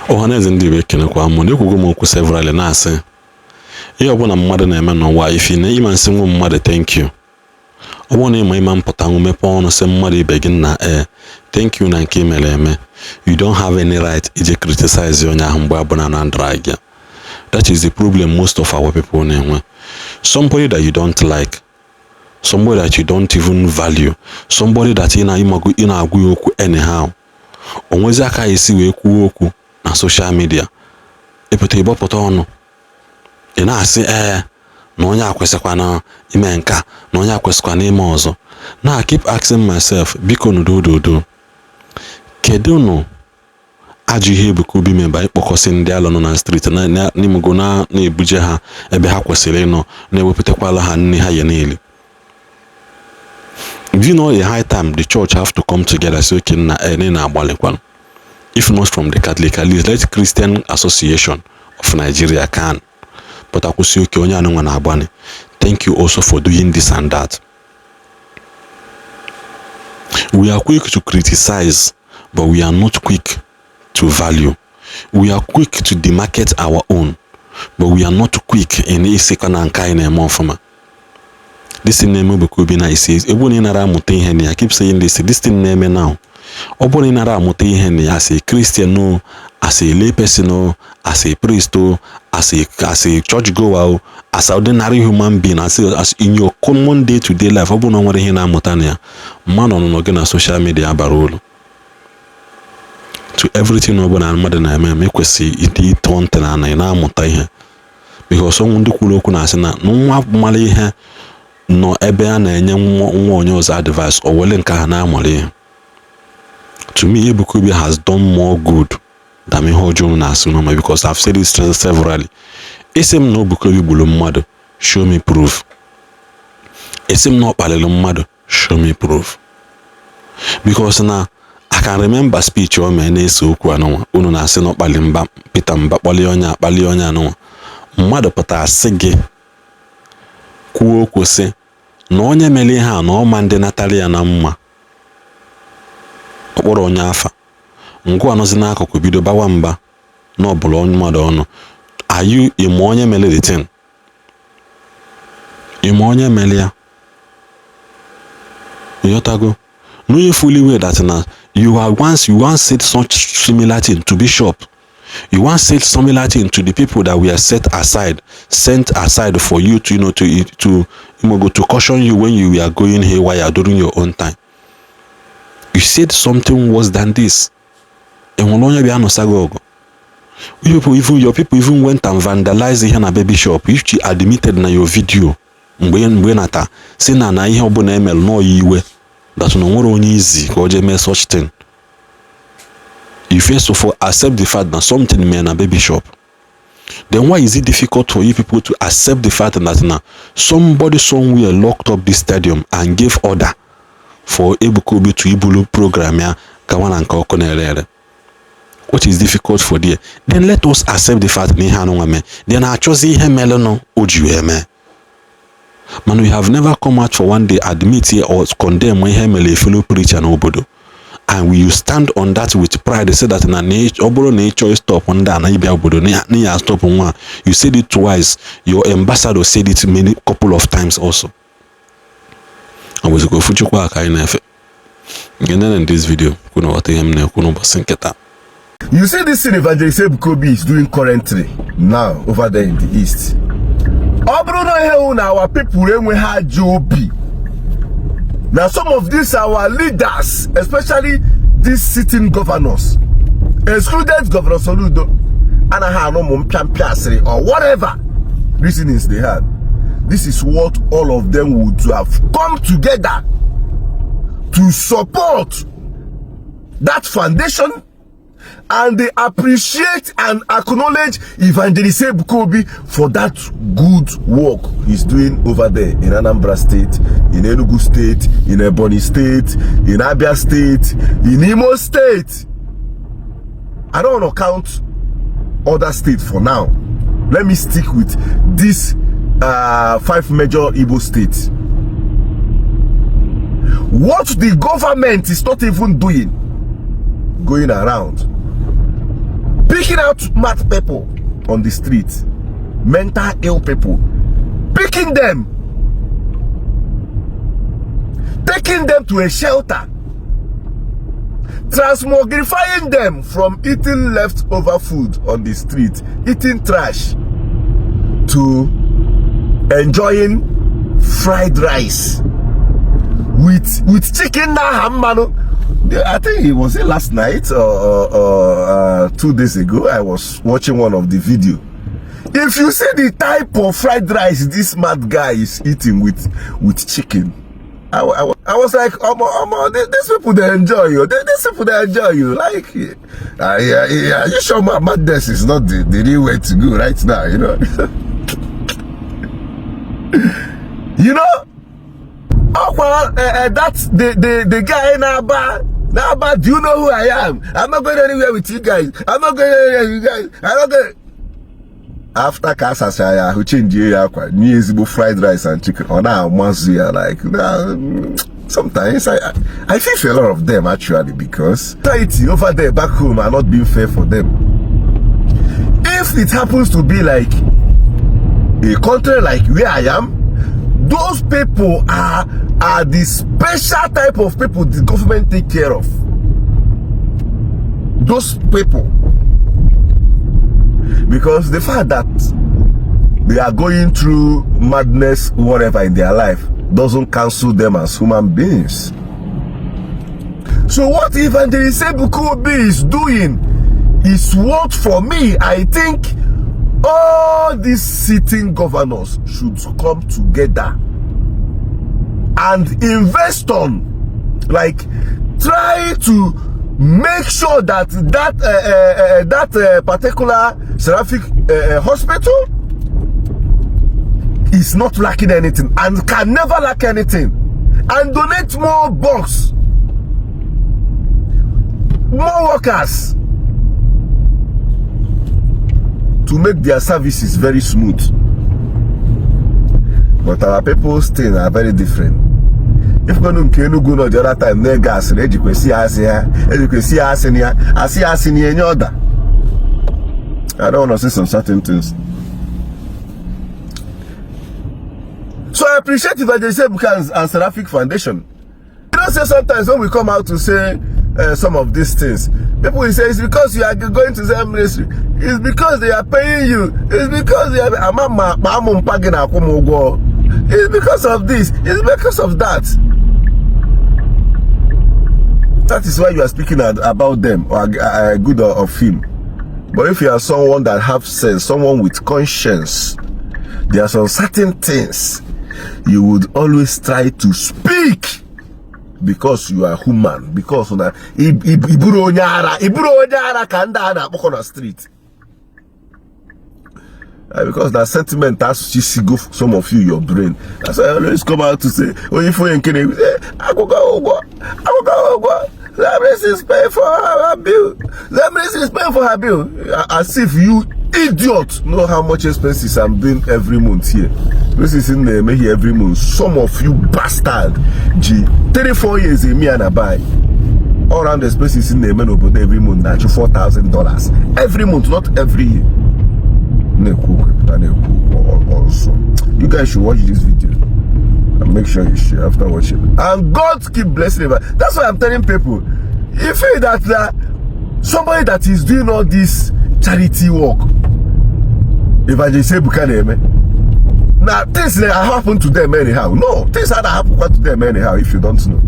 Ọhaneze ndị Igbo, ekenekwa m. Na ekwugo m okwu severally, na-asị ihe ọbụla mmadụ na-eme n'ụwa, ifi na ịma nsị nwa mmadụ thank you. Ọ bụrụ na ịma mpụta nwụ mepee ọnụ sị mmadụ ibe gị na ee, thank you na nke ị mere eme, you don't have any right ije criticize onye ahụ mgbe abụla na drag ya. That is the problem most of our people na-enwe. Somebody that you don't like, somebody that you don't even value, somebody that ị na-agwa ya okwu anyhow, o nwezi aka esi wee kwuo okwu na social media, ịpụta ịgbọpụta ọnụ, ị na-asị ee, na onye akwesịkwana ime nka, na onye akwesịkwana ime ọzọ. Na keep asking myself, biko, nudododo, kedu nụ ajọ ihe Ebuka Obi meba ịkpọkọsị ndị alọ nọ na street n'imego na-ebuje ha ebe ha kwesịrị ịnọ, na-ewepụtakwala ha nri ha ya niile? Do you know a high time the church have to come together, say, okay, na eh na-agbalịkwanụ, if not from the Catholic, at least let Christian Association of Nigeria, CAN, pụtakwụsị, oke onye anụnwa na-agbani, thank you also for doing this and that. We are quick to criticize, but we are not quick to value. We are quick to demarcate our own, but we are not quick in isikwa na nke anyị na-eme ọfụma. This thing na-eme Ebuka Obi na isi ebe na ị nara amụta ihe na ya. Keep saying this, this thing na-eme now. Ọ bụrụ na ị nara amụta ihe na ya, as a Christian o, as a lay person o, as a priest o, as a church goer o, as ordinary human being, as in your common day to day life, ọ bụrụ na ọ nwere ihe na-amụta na ya, mmadụ ọnụnọ gị na social media bara uru to everything. Ọ bụla mmadụ na-eme eme, ekwesịghị ịdị ịtọ ntị na ana ị na-amụta ihe, because ọnwụ ndị kwuru okwu na-asị na nwa mara ihe nọ ebe a na-enye nwa onye ọzọ advice, o wele nke ahụ na-amụrụ ihe. To me, Ebuka Obi has done more good than ihe ọjọọ unu na-asị n'ọma, because I've said it severally. Isi m na Ebuka Obi gburu mmadụ, show me proof. Esi m na ọ kpaliri mmadụ, show me proof, because na I can remember speech o mee na-ese okwu anụnwa unu na-asị na ọ kpali mba Peter Mba, kpọlie onye akpali onye anụnwa. Mmadụ pụtara sị gị kwuo okwu, sị na onye mere ihe a na ọma ndị natara ya na mma, ọkpọrọ onye afa ngwa anọzi n'akụkụ bido bawa mba na ọbụla onye mmadụ ọnụ ayu. Ịma onye mere the thing? Ịma onye mere ya? Ịghọtago? Knowing fully well that na you once said such similar thing to bishop, you once said similar thing to the people that were set aside, sent aside for you to you know to imogo to caution you when you were going haywire during your own time. You said something worse than this. Enwere onye bịa nụsa gị ọgụ? You people, even your people even went and vandalized ihe na baby shop, which you admitted na your video mgbe nata si na ihe ọbụla emere nọọ ya iwe, that na onwere onye izi ka o jee mee such thing. You first of all accept the fact that something mere na baby shop. Then why is it difficult for you people to accept the fact that na somebody somewhere locked up this stadium and gave order for Ebuka Obi to ibulu program ya gawa na nke ọkụ na-ere ere? What is difficult for there? Then let us accept the fact na ihe anụnwa mee, then achọzi ihe merenụ o ji wee mee. Mana we have never come out for one day admit here or condemn ihe mere a fellow preacher n'obodo, and we stand on that with pride, say that na ọ bụrụ na ị chọọ stop ndị a na ịbịa obodo na ya stop nwa. You said it twice, your ambassador said it many couple of times also. Ọ bụzikwa ofu Chukwu a ka anyị na-efe. Nke in this video kwunu ghọta ihe m na-ekwu n'ụbọchị nke taa. You see this thing Evangelist Ebuka Obi is doing currently now over there in the east. Ọ bụrụ na ihe hụ na our people enweghị ajọ obi na some of these our leaders, especially these sitting governors, excluded Governor Soludo, anaghị anụ ụmụ mpịampịa asịrị or whatever reasonings they had. This is what all of them would have come together to support that foundation, and they appreciate and acknowledge Evangelist Ebuka Obi for that good work he's doing over there in Anambra State, in Enugu State, in Ebonyi State, in Abia State, in Imo State. I don't want to count other states for now. Let me stick with these five major Igbo states. What the government is not even doing, going around Picking out mad people on the street, mental ill people, picking them, taking them to a shelter, transmogrifying them from eating leftover food on the street, eating trash, to enjoying fried rice with chicken na mmanụ. I think it was it last night or 2 days ago, I was watching one of the video. If you see the type of fried rice this mad guy is eating with chicken, I was like, "Omo, omo, these people, they enjoy you. These people, they enjoy you." Like, yeah, you sure my madness is not the real way to go right now? Ọkwa that the guy na-aba, "Do you know who I am? I'm not going anywhere with you guys. I'm not going anywhere with you guys. I'm not going." After ka asachara ya ahụ, chenjie ya akwa, nye ezigbo fried rice and chicken, ọ na-amazu ya. Like, nah, sometimes I feel for a lot of them, actually, because society over there back home are not being fair for them. If it happens to be like a country like where I am, those people are the special type of people the government take care of. Those people, because the fact that they are going through madness, whatever, in their life doesn't cancel them as human beings. So what Evangelist Ebuka Obi is doing is what, for me, I think all these sitting governors should come together and invest on, like, try to make sure that that particular Seraphic hospital is not lacking anything and can never lack anything, and donate more bucks, more workers to make their services very smooth. But our people's thing are very different. Ifugonu nke Enugu nọ the other time na-ege asịrị, ejikwesị ya asị ya, ejikwesị ya asị ya, asị ya, asị na enye ọda. I don't want to say some certain things. So I appreciate Evangelist Ebuka and Seraphic Foundation. You know, say sometimes when we come out to say some of these things, people will say it's because you are going to Zion Ministry. It's because they are paying you. It's because they are ama ma akpa amụ mpa gị na-akwụ m ụgwọ. It's because of this. It's because of that. That is why you are speaking about them or good of him. But if you are someone that have sense, someone with conscience, there are some certain things you would always try to speak because you are human, because na iburu onye ara, iburu onye ara ka ndị a na-akpọkọ na street. Because that sentiment has go some of you your brain. That's why I always come out to say, onye ife onye nke na-ekwu, akwụkwọ ụgwọ, akwụkwọ ụgwọ, Lemris is paying for her bill. Lemris is paying for her bill. As if you idiot know how much expenses I'm doing every month here. This is in the here every month. Some of you bastard ji 3, 4 years eme ya na buy. All round expenses in the obodo every month na $4,000 every month, not every year. Na-ekwu okwu, pụta na-ekwu okwu also. You guys should watch this video and make sure you share after watching. And God keep blessing you. That's why I'm telling people, you feel that somebody that is doing all this charity work, Evangelist Ebuka na-eme, now things that happen to them anyhow. No, things that happen to them anyhow, if you don't know.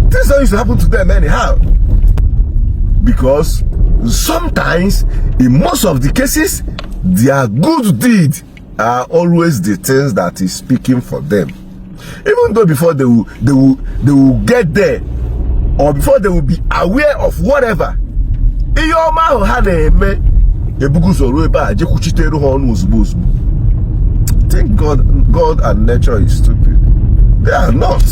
Things that used to happen to them anyhow. Because sometimes, in most of the cases, their good deed are always the things that is speaking for them. Even though before they will get there, or before they will be aware of whatever, ihe ọma ahụ ha na-eme ebugo ụzọ ruo ebe a jekwuchitere ha ọnụ ozugbo ozugbo. Think God and nature is stupid. They are not.